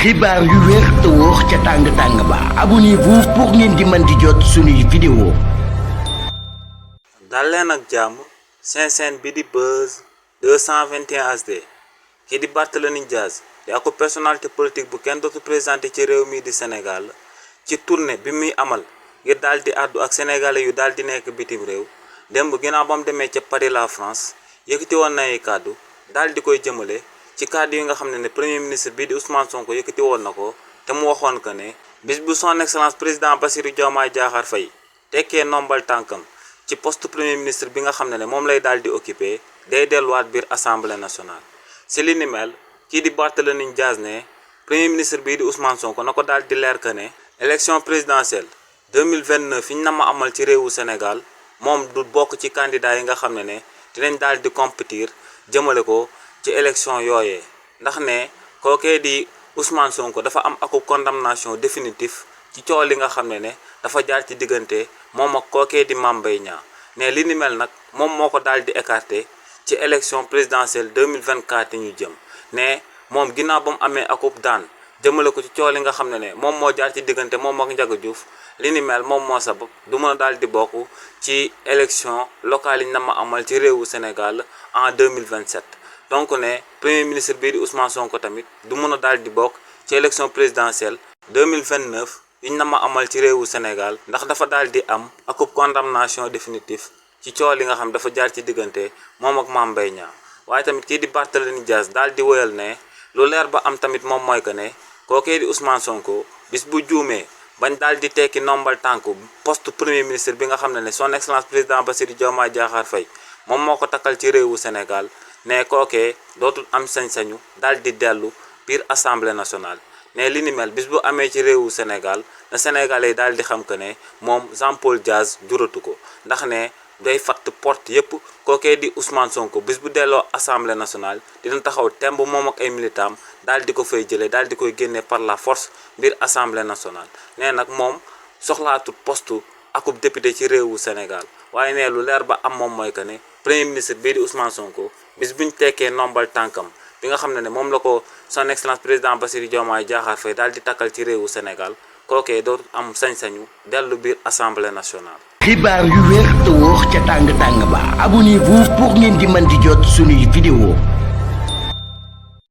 xibaar yu wér te wóor ca tàng ba abonnez-vous pour ngeen di mën di jot suñuy vidéo. dal leen ak jàmm seen chaîne bi di Buzz 221 HD kii di Barthélémy Dias di ako personnalité politique bu kenn dootu présenté ci réew mi di Sénégal ci tournée bi muy amal ngir daal di àddu ak sénégalais yu daal di nekk bitim réew démb ginnaaw ba mu demee ca Paris la France yëkkati woon na ay kàddu daal di koy jëmale ci kàddu yi nga xam ne premier ministre bii di Ousmane Sonko yëkkati woon na ko te mu waxoon que ne bis bu son excellence président Bassirou Diomaye Diakhar Faye tekkee nombal tànkam ci poste premier ministre bi nga xam ne moom lay daal di occupé day delluwaat biir assemblée nationale. si li ni mel kii di Barthélémy Dias ne premier ministre bii di Ousmane Sonko na ko daal di leer que ne élection présidentielle 2029 yi ñu na ma amal ci réewu Sénégal moom du bokk ci candidat yi nga xam ne dinañ daal di compétir jëmale ko ci élection yooyee ndax ne kookee di Ousmane Sonko dafa am aku condamnation définitif ci coow li nga xam ne dafa jaar ci diggante moom ak kookee di Mame Mbaye Niang ne li ni mel nag moom moo ko daal di écarté ci élection présidentielle 2024 yi ñu jëm ne moom ginnaaw ba mu amee akub daan jëmale ko ci coow li nga xam ne moom moo jaar ci diggante moom ak Ndiaga Diouf li ni mel moom moo sabab du mën a daal di bokk ci élection locale yi ñu na ma amal ci réewu Sénégal en 2027. donc ne premier ministre bii di Ousmane Sonko tamit du mën a daal di bokk ci élection présidentielle 2029 yi ñu na ma amal ci réewu Sénégal ndax dafa daal di am akub condamnation définitive ci coow li nga xam dafa jaar ci diggante moom ak Mame Mbaye Niang waaye tamit kii di Barthélémy Dias daal di woyal ne lu leer ba am tamit moom mooy que ne kookee di Ousmane Sonko bis bu juumee bañ daal di tekki nombal tànku poste premier ministre bi nga xam ne son excellence président Bassirou Diomaye Diakhar Faye moom moo ko takkal ci réewu Sénégal ne kookee dootul am sañ-sañu daal di dellu biir assemblée nationale ne li ni mel bis bu amee ci réewu Sénégal na Sénégalais daal di xam que ne moom Jean-Paul Dias juratu ko ndax ne day fatt porte yépp kookee di Ousmane Sonko bis bu delloo assemblée nationale dina taxaw temb moom ak ay militam daal di ko fay jëlee daal di koy génne par la force biir assemblée nationale nee nag moom soxlaatu poste akub député ci réewu Sénégal waaye ne lu leer ba am moom mooy que ne premier ministre bii di Ousmane Sonko bis buñ tekkee nombal tànkam bi nga xam ne moom la ko son excellence président Bassirou Diomaye Diakhar Faye daal di takkal ci réewu Sénégal kookee dootul am sañ-sañu dellu biir assemblée nationale. xibaar yu wér te wóor ca tàng ba abonnez-vous pour ngeen di mën di jot suñuy vidéo.